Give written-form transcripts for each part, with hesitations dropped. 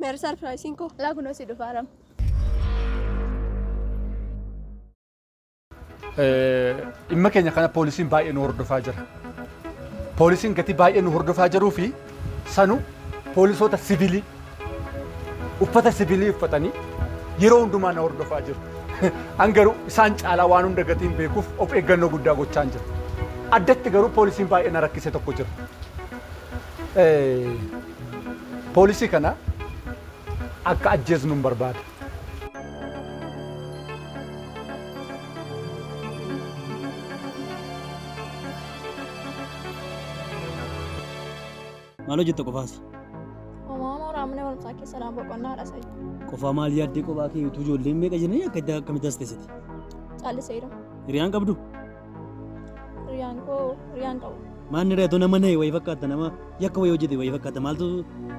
Meera sarpiraayisiin koo. Laa kunoo si dhufaaram. Dhimma keenya kana poolisiin baay'ee nu hordofaa jira. Poolisiin gatii baay'ee nu hordofaa jiruu fi sanu poolisoota siviilii uffata siviilii uffatanii yeroo hundumaa na hordofaa jiru. An garuu isaan caalaa waan hunda gatiin beekuuf of eeggannoo guddaa gochaan jira. Addatti garuu poolisiin baay'ee na rakkise tokko jira. Poolisii kana akka ajjeesnu hin barbaada. Maal hojjetta qofaasi? Homaa mooraa mana barumsaa keessa dhaan boqonnaadha sa'i. Qofaa maal yaaddee qophaa kee utuu ijoolleen meeqa jiranii akka itti akkamitti as teessiti? Caalliseera. Hiriyaan qabdu? Hiriyaan koo hiriyaan qabu. Maanni hiriyaa nama na'e wayii fakkaata nama yakka wayii hojjete wayii fakkaata maaltu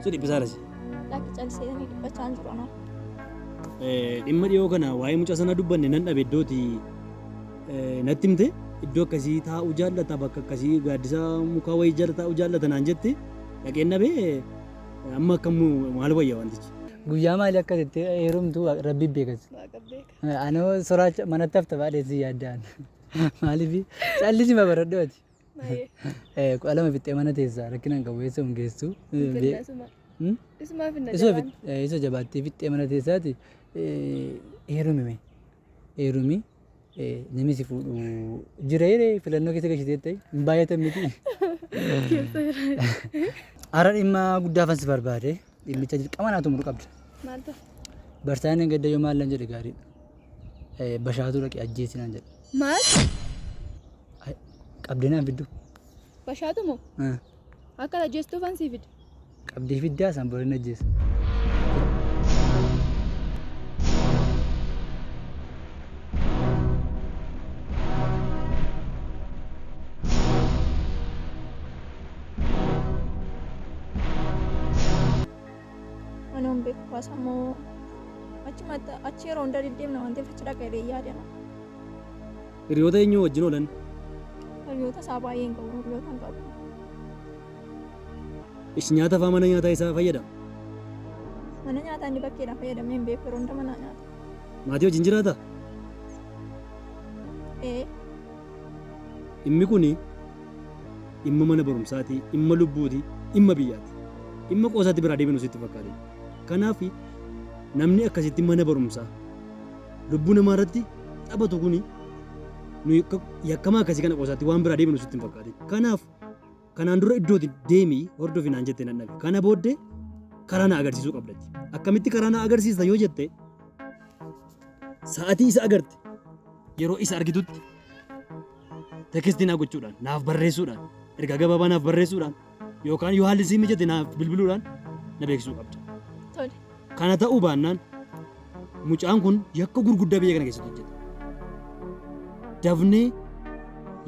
si dhiphisaa rasi? Lakki calliseetanii dhiphachaa hin jiru anaa. Dhimma dhiyoo kana waa'ee mucaa sanaa dubbanne nan dhabe iddooti natti himte iddoo akkasii taa'uu jaallata bakka akkasii gaaddisa mukaa wayii jala taa'uu jaallata naan jette dhaqeen dhabee amma akkam maal wayya wantichi. Guyyaa maali akka itti heerumtu rabbi beekas. Waaqa beeka. Anoo soraacha manatti hafta baadhee si yaaddaan. Maaliif callisima baradhu ati. Baay'ee. 12 fixxee mana teessa rakkina hin qabu eessa hin geessu. Finna isuma. Isumaa finna Isuma jabaan. Isa jabaattee fixxee mana teessaati heerumi mee. Heerumi namni si fuudhu jira jedhee filannoo keessa gashitee ta'e hin baay'atan miti. Keessa jira. Hara dhimma guddaafan si barbaade dhimmicha dirqama naa xumuru qabda. Maal ta'a? Barsaan hin gadda yoo maal nan jedhe gaariidha. Bashaatuu dhaqi ajjeesi naan jedhe. Maal? Qabdee naan fiddu. Bashaatu moo? Akka ajjeestuufan sii fida. Qabdee fiddaa isaan booda hin ajjeesa. Ani hin beeku kaasamoo achumatti achi yeroo hunda deddeemna waan ta'eef achi dhaqa jedhee yaadama. Hiriyoota eenyu wajjin oolan? Hiriyoota isaa baay'ee hin qabu hiriyoota hin qabu. Ishi nyaata faa mana nyaataa isaa fayyadama? Mana nyaataa inni bakkeedhaan fayyadamee hin beeku yeroo hunda manaa nyaata. Maatii wajjin jiraata? Ee. Dhimmi kuni dhimma mana barumsaati, dhimma lubbuuti, dhimma biyyaati. Dhimma qoosaatti biraa deebinu sitti fakkaate. Kanaaf namni akkasitti mana barumsaa lubbuu namaa irratti taphatu kuni nuyi yakkamaa akkasii kana qoosaatti waan biraa deebinu sitti hin fakkaate. Kanaaf kanaan dura iddooti deemii hordofi naan jette nan dhabe. Kana booddee karaa na agarsiisuu qabdatti. Akkamitti karaa na agarsiista yoo jette sa'atii isa agarte yeroo isa argitutti tekstii naa gochuudhaan naaf barreessuudhaan ergaa gabaabaa naaf barreessuudhaan yookaan yoo haalli sii mijate naaf bilbiluudhaan na beeksisuu qabda. Tole. Kana ta'uu baannaan mucaan kun yakka gurguddaa biyya kana keessatti hojjeta. Dafnee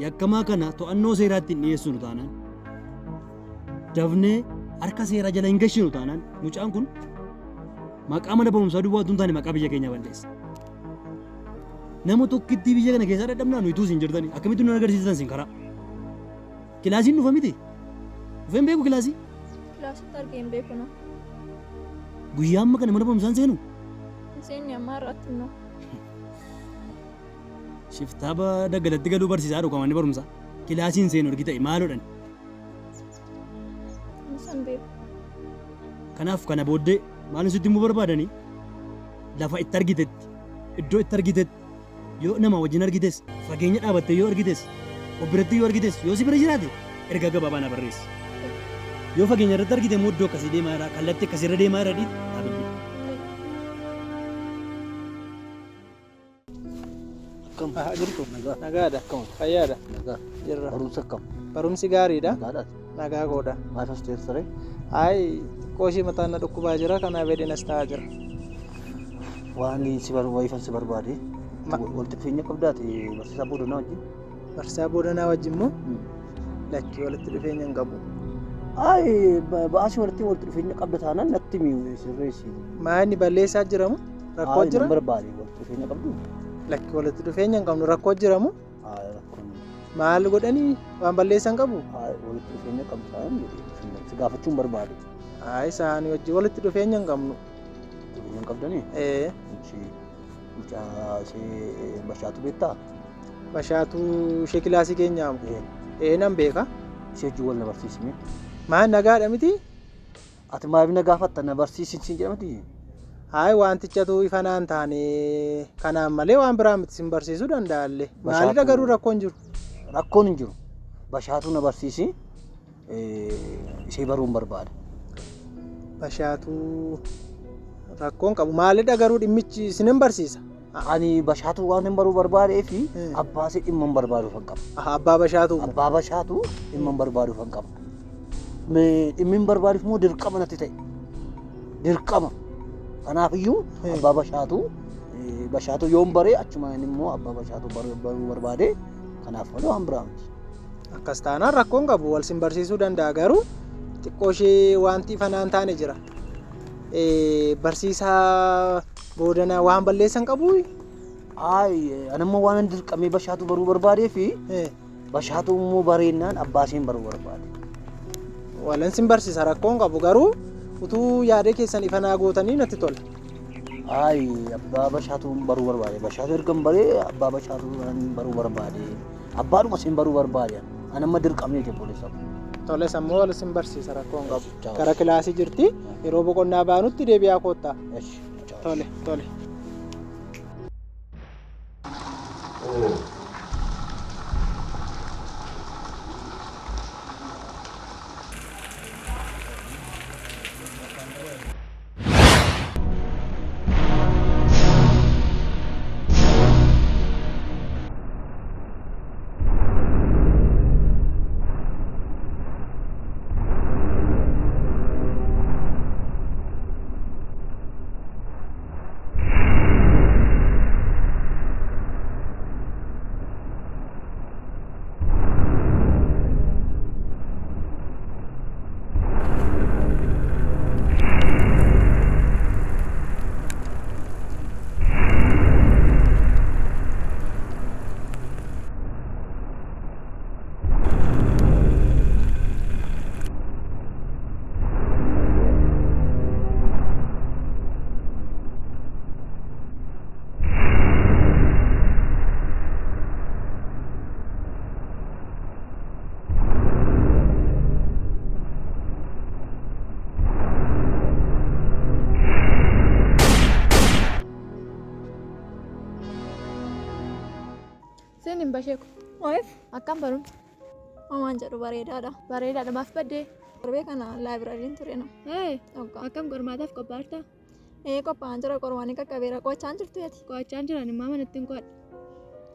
yakkamaa kana to'annoo seeraatti hin dhiyeessinu taanaan dafnee harka seeraa jala hin gashinu taanaan mucaan kun maqaa mana barumsaa duwwaa utuu hin taane maqaa biyya keenyaa balleessa. Nama tokkittii biyya kana keessaa dadhabnaa nuyi tuus hin jirtanii akkamitti nu agarsiistan sin karaa. Kilaasiin dhufa miti. Dhufee hin beeku kilaasii. Kilaasitti argee hin beeku na. Guyyaa amma kana mana barumsaan seenu. Hin seenne ammaa irratti immoo. Shiftaa daggalatti galuu barsiisaa dhuka manni barumsaa. Kilaasiin seenu ergi ta'e maaloodhan. Anis hin beeku. Kanaaf kana booddee maal sitti himuu barbaadanii lafa itti argitetti iddoo itti argitetti yoo nama wajjin argites fageenya dhaabattee yoo argites of biratti yoo argites yoo si bira jiraate ergaa gabaabaa na barreessi. Yoo fageenya irratti argite immoo iddoo akkasii deemaa jira kallattii akkasii irra deemaa jira dhiit haa bilbilu. Akkam? Jirtu. Nagaa. Nagaadha. Akkam? Fayyaadha. Nagaa. Jirra. Barumsa akkam? Barumsi gaariidha. Nagaadhaati. Nagaa koodha. Maal as teessare? Ayi xiqqoo ishii mataan na dhukkubaa jira kanaaf hedheen as taa'aa jira. Waan si bar wayiifan si barbaade. Walitti dhufeenya qabdaati barsiisaa Boodanaa wajjin? Barsiisaa Boodanaa wajjin moo? Lakkii walitti dhufeenya hin qabu. Ayi ba'aasii walitti walitti dhufeenya qabda taanaan natti himi sirreessi. Maa inni balleessaa jiramu? Rakkoo Ayi jira? nan barbaade walitti dhufeenya qabdu? Lakki walitti dhufeenya hin qabnu rakkoo jiramu? Ayi rakkoon Maal godhanii waan balleessan qabu? Ayi walitti dhufeenya qabdu taanaan jedhee si gaafachuun barbaade. Haa isaanii wajjin walitti dhufeenya hin qabnu. Dhufeenya hin qabdanii? Ee. Ishee mucaa ishee Bashaatu beektaa? Bashaatuu ishee kilaasii keenyaa moo? Ee. Ee nan beeka. Ishee wajjin wal na barsiisime. Maal nagaadha miti? Ati maaliif na gaafatta na barsiisin siin jedha miti? Hayi wantichatu ifa naan taane kanaan malee waan biraa miti sin barsiisuu danda'allee. Maalidha garuu rakkoon jiru? Rakkoon hin jiru. Bashaatuu na barsiisi. Ishee baruun barbaada. Bashaatuu rakkoon qabu. Maalidha garuu dhimmichi isinin barsiisa? Ani Bashaatuu waan hin baruu barbaadee fi abbaa ishee dhimma hin barbaaduuf hin qaba. Abbaa Bashaatuu. Abbaa Bashaatuu dhimma hin barbaaduuf hin qaba. Dhimmi hin barbaaduuf immoo dirqama natti ta'e. Dirqama. Kanaafiyyuu abbaa Bashaatuu Bashaatuu yoon baree achumaan immoo abbaa Bashaatuu baruu barbaade kanaaf malee waan biraa miti. Akkas taanaan rakkoon qabu wal sin barsiisuu danda'a garuu xiqqoo ishee wanti ifa naan taane jira. Barsiisaa boodanaa waan balleessan qabuu? Ayi anammoo waan dirqamee Bashaatuu baruu barbaadee fi Bashaatuu immoo bareennaan abbaa isheen baruu barbaade. Walan sin barsiisa rakkoon qabu garuu utuu yaada keessan ifa naa gootanii natti tola. Ayi abbaa Bashaatuu baruu barbaade. Bashaatuu erga hin baree abbaa Bashaatuu baruu barbaade. Abbaadhuma isin baruu barbaade. Anamma dirqamee obboleessa. Tole sammuu wal sin barsiisa rakkoon qabu. Gara kilaasii jirti yeroo boqonnaa baanutti deebi'aa koottaa. Tole tole. Seen hin basheeku. Waayif Akkam barumsa? Homaan jedhu bareedaadha. Bareedaadha maaf baddee? Torbee kana laayibirariin ture na. Ee akkam qormaataaf qophaa'artaa? Ee qophaa'aan jira qormaanni qaqqabeera qo'achaan jirtu ati. Qo'achaan jiran immoo manatti hin qo'adha.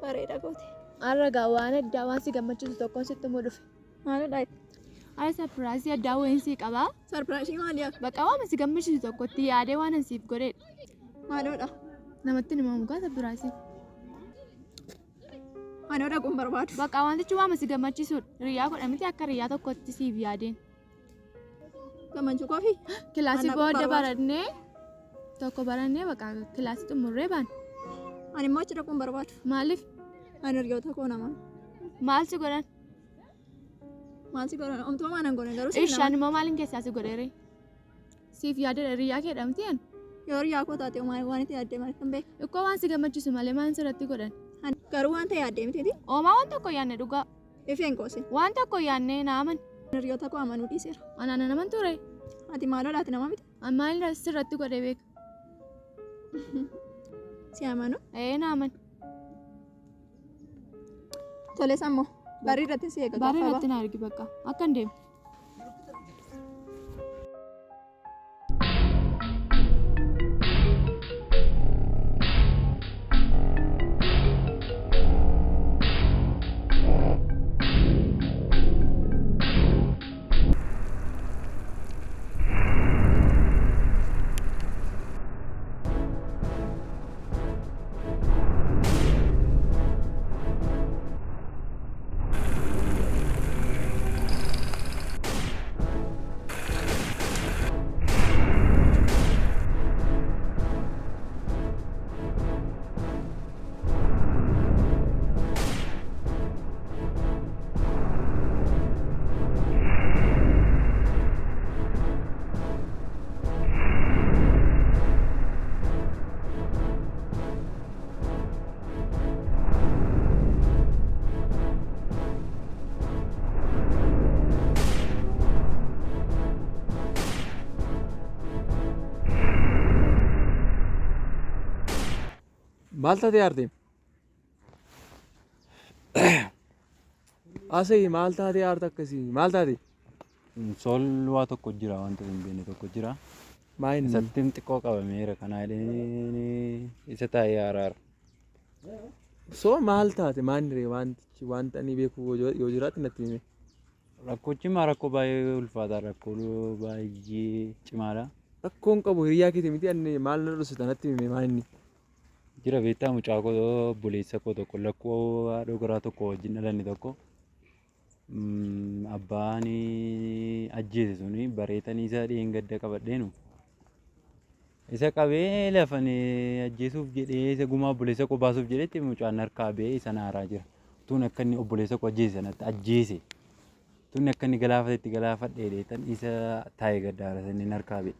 Bareeda goote. Har'a gaa waan addaa waan si gammachiisu tokkoon sitti himuu dhufe. Maalidha? Har'a sarpiraayizii addaa wayiin sii qabaa. Sarpiraayizii maali akka? Bakka waan si gammachiisu tokkotti yaadee waan an siif godheedha. Maaloodha? Namatti hin himamu gaa sarpiraayizii. Ani dhaquun barbaadu. Bakka wantichi waan si gammachiisudha. Hiriyaa godha miti akka hiriyaa tokkotti siif yaadeen. Gammachuu kofi? Kilaasii Ana booda barbaadu. barannee tokko barannee bakka kilaasii xumurree baana. Ani immoo achi dhaquun barbaadu. Maaliif? Ani hiriyoota koo namaan. Maal si godhan? Maal si godhan? Omtuu maan hin godhan garuu si Ishaan immoo maaliin keessaa si godheere? Siif yaadedha hiriyaa kee dhamti an? Yoo hiriyaa koo taate maal waan itti yaaddee maal kan beeku? Ikkoo waan si gammachiisu malee maal sirratti godhan? Garuu waan ta'e yaaddee miti. Oomaa waan tokko yaadne dhugaa. Ifeen qoose. Waan tokko yaadne na aman. Hiriyoota koo amanuu dhiiseera. Anaan an aman ture. Ati maaloo laati nama miti? An maal sirratti godhee beeka? Si amanu? Ee na aman. Tole sammoo. Barii irratti si eega Barii gaafa irratti na argi bakka. Akka hin deemne. Maal taatee aarte? Haasa'ii maal taatee aarta akkasii? Maal taate? Sool waa tokko jira wanta hin beekne tokko jira. Maa inni? Isatti xiqqoo qabameera kanaa jedhee isa taa'ee aaraara. So maal taate maanni ree wantichi wanta ani beeku yoo jiraate natti himi. Rakkochi maa rakkoo baay'ee ulfaataa rakkoo baay'ee cimaadha. Rakkoon qabu hiriyaa keeti miti ani maal na dhoksita natti himi maal inni. Jira beektaa mucaa koo obboleessa koo tokko lakkoo haadhoo garaa tokko wajjin dhalanne tokko abbaan ajjeese suni bareetanii isa dheengadda qabadheenu. Isa qabee lafan ajjeesuuf jedhee isa gumaa obboleessa koo baasuuf jedhetti mucaan harkaa ba'ee isa naaraa jira. Tun akka inni obboleessa koo ajjeese sanatti ajjeese. Tun akka inni galaafatetti galaafadhe jedheetan isa taa'ee gaddaara inni harkaa ba'e.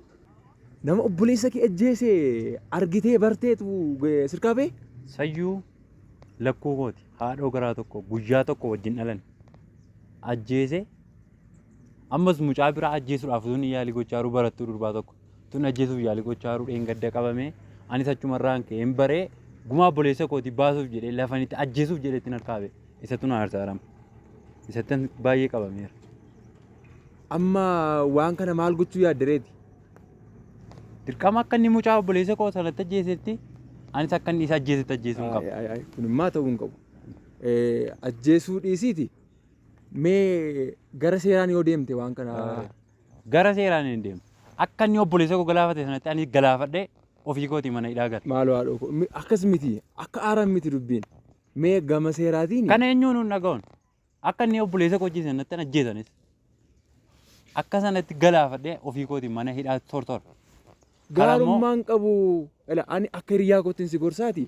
Nama obboleessa kee ajjeese argitee barteetu sirkaa ba'e? Sayyuu lakkuu kooti haadhoo garaa tokko guyyaa tokko wajjin dhalan ajjeese ammas mucaa biraa ajjeesuudhaaf tun yaalii gochaa jiru barattuu durbaa tokko tun ajjeesuuf yaalii gochaa jiru dheengadda qabame anis achumarraan ka'een baree gumaa obboleessa kooti baasuuf jedhee lafanitti ajjeesuuf jedhee ittiin harkaa ba'e isatu na aarsaarama isatti baay'ee qabameera. Amma waan kana maal gochuu yaaddareeti? Dirqama akka inni mucaa obboleessa koo sanatti ajjeesetti anis akka inni isa ajjeesetti ajjeesuu hin qabu. Kun immoo ta'uu hin qabu. Ajjeesuu dhiisiiti. Mee gara seeraan yoo deemte waan kana. Gara seeraan hin deemu. Akka inni obboleessa koo galaafate sanatti anis galaafadhee ofii kootii mana hidhaa gala. Maaloo haadhoo koo akkas miti akka aaraan miti dubbiin. Mee gama seeraatiin. Kana eenyuun hin dhaga'uun. Akka inni obboleessa koo ajjeese sanatti ajjeesanis. Akka sanatti galaafadhee ofii kootii mana hidhaa tortora. Gaarummaan qabu ani akka hiriyaa kootiin si gorsaati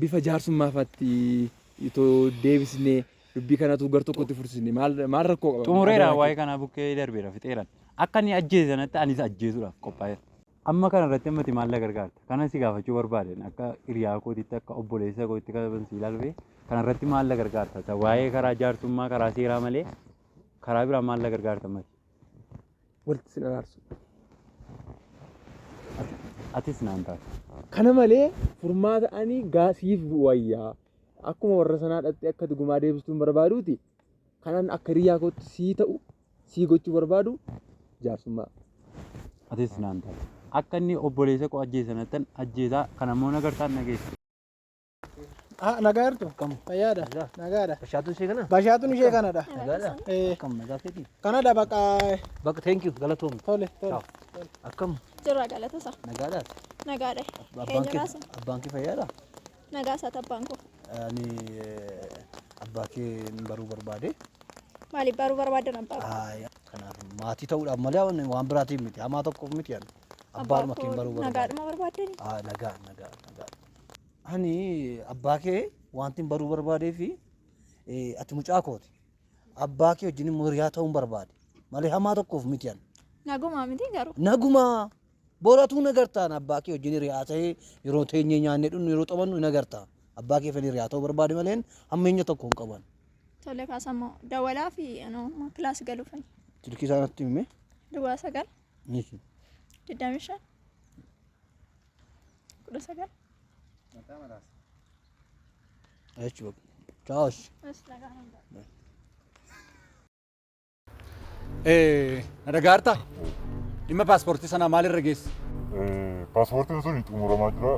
bifa jaarsummaa itoo deebisnee dubbii kanatu gar tokkotti fursisne maal rakkoo qaba? Xumureera waa'ee kanaa bukkee darbeera fixeera. Akka inni ajjeese sanatti anis ajjeesuudhaaf qophaa'eera. Amma kana irratti ammati maal na gargaarta? Kana si gaafachuu barbaaden akka hiriyaa kootiitti akka obboleessa kootiitti kan si ilaalu kana irratti maal na gargaarta? Waa'ee karaa jaarsummaa karaa seeraa malee karaa biraa maal na gargaarta ammati? Walitti sin araarsu. Atis naan taate. Kana malee furmaata ani gaasiif wayyaa. Akkuma warra sanaa dhattee akka gumaa deebistuu hin barbaaduuti. Kanan akka hiriyaa kootti sii ta'u sii gochuu barbaadu jaarsummaa. Atis naan taate. Akka inni obboleessa koo ajjeese sanatti ajjeesaa kana immoo nagartaan nageessa. Nagaa jirtu? Fayyaadha. Nagaadha. Bashaatuun ishee kana? Bashaatuun ishee kanadha. Nagaadha. Akkam nagaa keetii? Kanadha baqa. Baqa thank you galatoomne. Tole tole. Akkam Jirra galata isaa. nagaadha. Nagaadha. Abbaan kee fayyaadha? Nagaa isaati abbaan koo. Ani abbaa kee baruu barbaade. Maaliif baruu barbaadan abbaa koo? Kanaaf maatii ta'uudhaaf malee waan biraatiin miti hamaa tokkoof miti ani. Abbaadhuma kee baruu barbaade. Nagaadhuma barbaadani? Nagaa nagaa nagaa. Ani abbaa kee wanti baruu barbaadee fi ati mucaa kooti. Abbaa kee wajjin immoo hiriyaa ta'uun barbaade. Malee hamaa tokkoof miti ani. Nagumaa miti garuu. Nagumaa boratuu nagartaan abbaa kee wajjin hiriyaa ta'ee yeroo teenyee nyaannee dhugnu yeroo taphannu nagartaa. Abbaa kee fedhi hiriyaa ta'uu barbaade malee hammeenya tokko hin qaban. Tole kaasammoo dawalaa fi kilaasii galuufani. Silkii isaa natti himi. Duwwaa 9. 25 19. Jechuudha. Chaos. Na dhagaartaa? Dhimma paaspoortii sanaa maalirra geesse? Paaspoortiin sun xumuramaa jira.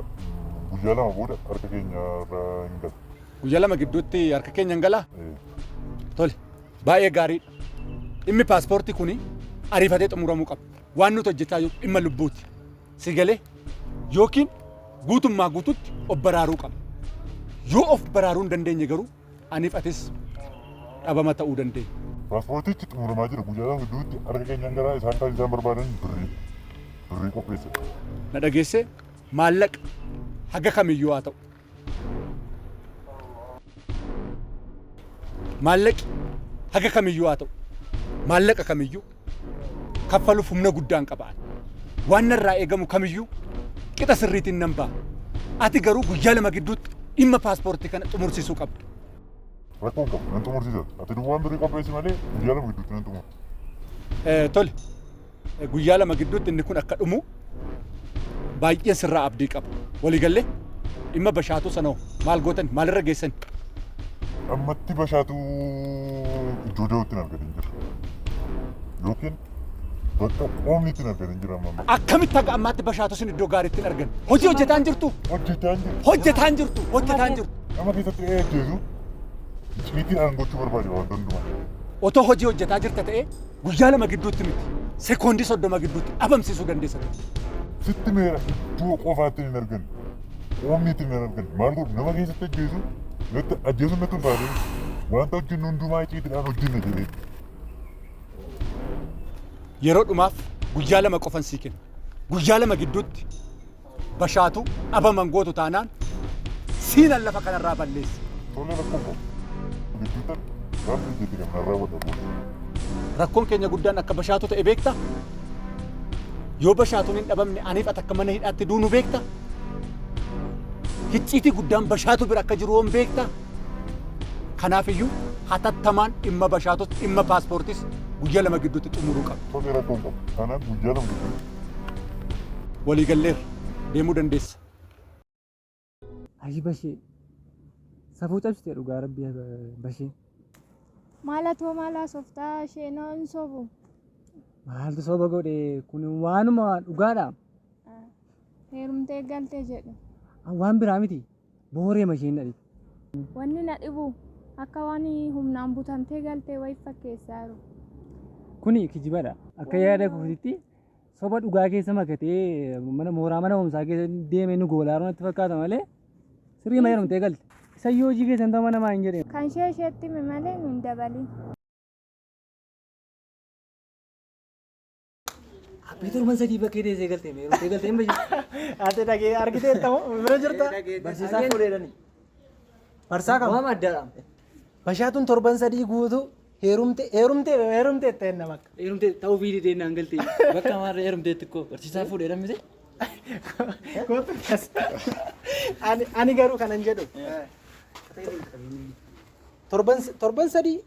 Guyyaa lama booda harka keenya irra hin gala. Guyyaa lama gidduutti harka keenya hin galaa? Tole, baay'ee gaariidha. Dhimmi paaspoortii kuni ariifatee xumuramuu qaba. Waan nuti hojjechaa jirru dhimma lubbuuti. Si galee yookiin guutummaa guututti of baraaruu qabna. Yoo of baraaruu hin dandeenye garuu aniif atis dhabama ta'uu dandeenya. Paaspoortichi xumuramaa jira. Guyyaa lama gidduutti harka keenya hin galaa isaan kan isaan barbaadan birrii. Birrii qopheessa. Na dhageessee maallaqa haga kamiyyuu haa ta'u. Maallaqi haga kamiyyuu haa ta'u. Maallaqa kamiyyuu kaffaluuf humna guddaan qaba. Waan narraa eegamu kamiyyuu qixa sirriitiin nan ba'a. Ati garuu guyyaa lama gidduutti dhimma paaspoortii kana xumursiisuu qabda. Rakkoon qabu nan xumursiisa. Ati duwwaan birrii qopheessi malee guyyaa lama gidduutti nan xumura. Tole guyyaa lama gidduutti inni kun akka dhumu baay'een sirraa abdii qaba. Waliigallee? Dhimma Bashaatuu sanoo maal gootan maalirra geessan? Ammatti Bashaatuu iddoo da'ootti hin argatin jira. Yookiin bakka qoomni itti hin argatin jira amma amma. Akkamitti haga ammaatti Bashaatuu sin iddoo gaariitti hin argan? Hojii hojjetaan jirtu? Hojjetaan jiru. Hojjetaan jirtu. Hojjetaan jirtu. Nama keessatti ee ajjeesu icciitiidhaan gochuu barbaade waan hundumaa. Otoo hojii hojjetaa jirta ta'ee guyyaa 2 gidduutti miti sekoondii 30 gidduutti dhabamsiisuu dandeessa turte. Sitti meera iddoo qofaatti hin argan. Qoomni itti hin argan. Maal godhu nama keessatti ajjeesu natti ajjeesuun natti ulfaate wanta hojjennu hundumaa icciitiidhaan hojjenna jedhee. Yeroo dhumaaf guyyaa 2 qofan sii kenna. Guyyaa 2 gidduutti Bashaatuu dhabaman gootu taanaan siinan lafa kanarraa balleessa. Tole rakkoon qabu. Gidduuttan rabbi jedhe kan narraa godha booda. Rakkoon keenya guddaan akka Bashaatuu ta'e beektaa? Yoo Bashaatuun hin dhabamne aniif ati akka mana hidhaatti duunu beektaa? Hicciitii guddaan Bashaatuu bira akka jiru hoon beektaa? Kanaaf iyyuu hatattamaan dhimma Bashaatus dhimma paaspoortis guyyaa 2 gidduutti xumuruu qabna. Tole rakkoon qabu. Taanaan guyyaa 2 gidduutti. Walii galleerra. Deemuu dandeessa. Ayi bashee. Safuu cabsite dhugaa rabbii bashee. Maal atoo maal haasoftaa isheen hin sobu. Maaltu soba godhe kun waanuma dhugaadha. Heerumtee galte jedhu. Waan biraa miti. Booreema isheen dhadhi. Wanni na dhibu akka waan humnaan butamtee galtee wayi fakkeessaa jiru. Kuni kijibadha. Akka yaada kootitti soba dhugaa keessa makatee mana mooraa mana barumsaa keessa deemee nu goolaa jiru natti fakkaata malee sirrii ma heerumtee galte. Isayyuu hojii keessan ta'uu namaa hin jedhee. Kan ishee isheetti himi malee nu hin dabalin. Abbee torban sadii bakkee teessee galtee mee heerumtee galtee hin bashee. Ati dhagee argiteetta moo bira jirta? Barsiisaa fuudheedhani. Barsaa kam? Waama addaadha. Bashaatuun torban sadii guutuu heerumte heerumte heerumte itti enna bakka. Heerumtee ta'uu fi didee naan galtee. Bakka maarree heerumteetti koo barsiisaa fuudheedha miti. Kootu kas. Ani ani garuu kanan jedhu. Torban torban sadii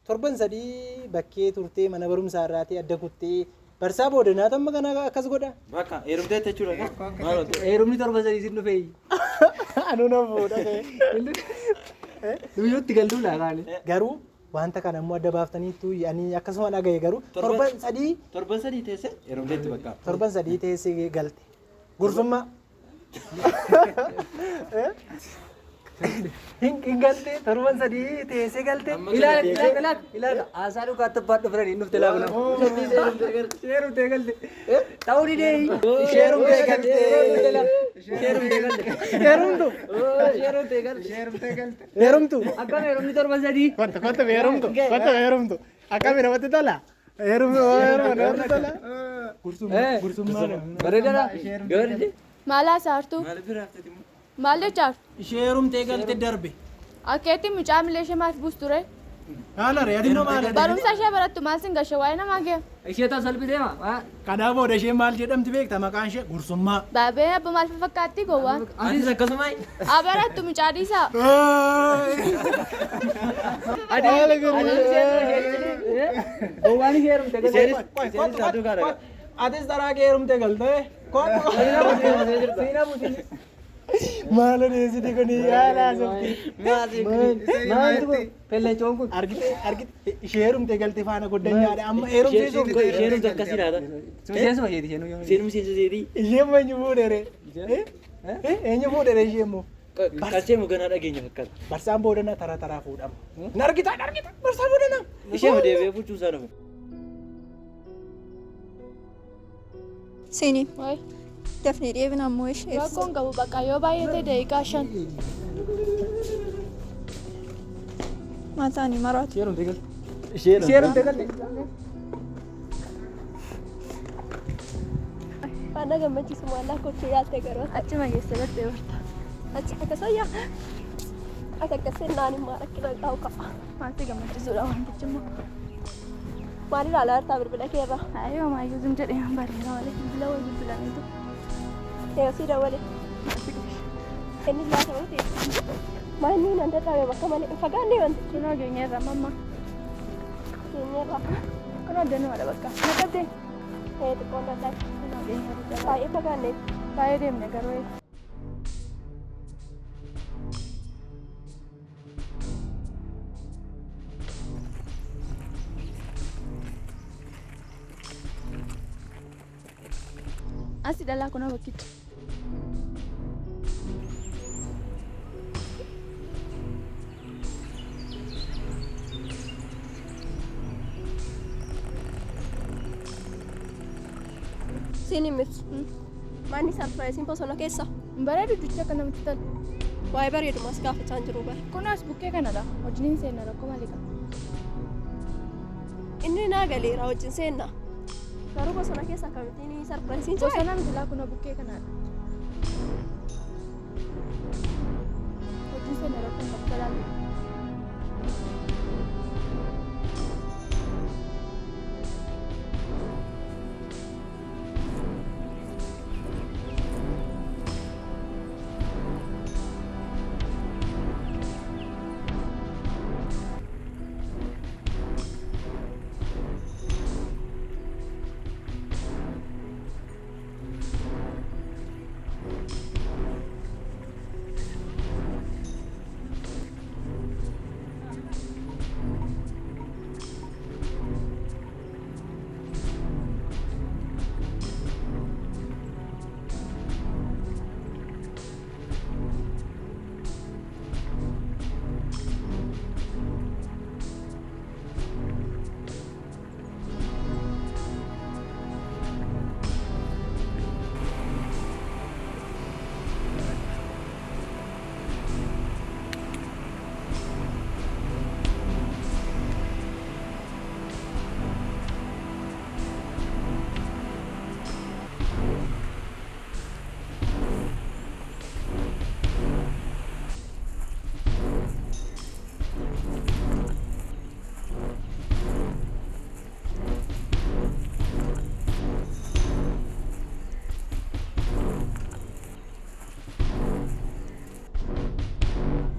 torban sadii bakkee turtee mana barumsaa irraatii adda kuttee barsaa booda naata amma kana akkas godha. Bakka heerumteetti jechuudha. Maal wanti? Heerumni torba sadii sin dhufee. Anuu na fuudha ta'e. Guyyootti galluu laataan. Garuu wanta kana immoo adda baaftaniittu ani akkasuma dhagaye garuu torban sadii Torban sadii teesse heerumteetti bakka. torban sadii teessee galte. Gursummaa. Hin galte torban sadii teessee galte. Ilaala ilaala ilaala ilaala haasaa dhugaa abbaan dhufran hin dhufte laafna. Heerumtee galte. Ta'uu didee. Heerumtee galte. Heerumtee galte. Heerumtu. Heerumtee galte. Heerumtu. Akkam heerumni torban sadii. Kottu kottu heerumtu kottu heerumtu. Akkami namatti tola? Heerumtu heerumtu namatti tola. Bareedaadha. Gabaadha. Maal haasaartu? Maal jechaartu? Ishee heerumtee galte darbe. Akkeetti mucaa miila ishee maaf buustu ree? Haala ree adinoo maal adii? Barumsa ishee barattu maal sin gashe waa'ee namaa gee? Ishee ta'u salphitee ma? Kanaa booda isheen maal jedhamti beekta maqaan ishee gursummaa. Baabee abba maal fakkaatti gowwaan? Atis akkasuma. Haa barattu mucaa dhiisaa. Gowwaan ishee heerumte galte. Isheenis taatu kaadha. Atis taraa kee heerumtee galtee. Seenaa buusin. Maal odeessiti kuni yaala haasofti. Maaltu kun pellechoon kun. Argite argite ishee heerumtee galte faana goddanyaadha amma heerumsiisuuf. Isheenumti akkasii laata. Miseensuma isheeti isheen yoo. Isheen miseensa isheetii. Isheen eenyu fuudhere? Eenyu fuudhere ishee immoo? Qarshee moo ganaa dhageenya fakkaata. Barsaan boodana tara taraa fuudhama. Hin argita hin argita barsaan boodana. Ishee deebi'ee fuuchuu isaa dhufe. Siini Wayi. dafnee deebina ammoo ishee. Rakkoon qabu bakka yoo baay'ate daqiiqaa 5. Maal ta'anii maraatu? Ishee heerumtee galte. Ishee Ishee heerumtee galte. Waan na gammachiisu maallaa kochuu yaalte garuu. Achuma geesse bartee barta. Achi akkas wayyaa. Ati akkas sennaan immoo rakkina qabu qaba. Maaltu gammachiisuudha wantichi immoo. Maal ilaalaa jirtaa bilbila kee irraa? Ayyoo maayyuu zim jedhee hin bareeda malee bilbila wayii bilbilameetu. Eeyyoo sii dawwale. Inni laata miti. Maal inni nan dadhabe bakka malee hin fagaanne wantichi. Kunoo geenyeerra mamma. Geenyeerra. Kunoo danumadha bakka. Na qabdee. Ee xiqqoon dadhabe. Kunoo geenyeerra. Baay'ee fagaanne. Baay'ee deemne garuu. Asi dhalaa kunoo bakkicha. Siin hin ibsu. Manni sarpiraayisiin bosona keessa. Bareedu dudducha akka namatti tolu. Waa'ee bareedumas gaafachaa hin jiru bara. Kun as bukkee kanadha. Wajjin hin seenna rakkoo maalii qaba? Inni naa galeera wajjin seenna. Garuu bosona keessa akkamittiin sarpiraayisiin jira? Bosona miti laa kunoo bukkee kanadha. Wajjin seenna rakkoo hin qabu talaallu.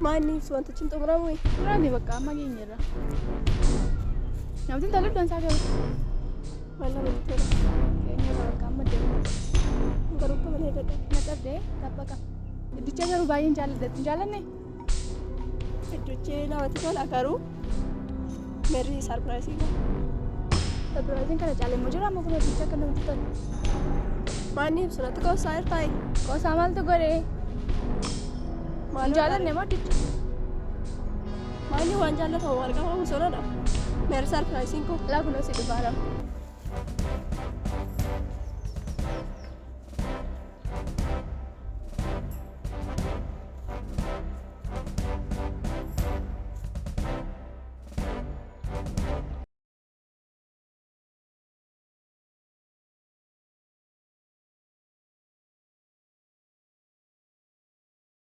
Maanni ibsu wantichi hin xumuramu. Xumurame bakka amma geenyerra. Namatti tolu iddoon isaa garuu. Waan namatti tolu. Geenyerra bakka amma deemu. Garuu akka malee dadhabe. Na dhabdee tabba qaba. Iddicha garuu baay'een jaalladha. Hin jaallanne? Iddichi namatti tola garuu meerri sarpiraayisii qaba. Sarpiraayisiin kana caalee immoo jira amma kun iddicha akka namatti tolu. Maanni ibsu natti qoosaa jirtaayi. Qoosaa maaltu godhee? Hin jaallanne moo iddicha? Maanni waan jaallatamu argama bosonadha. Meerri sarpiraayisiin koo. Laa kunoo si dhufaara.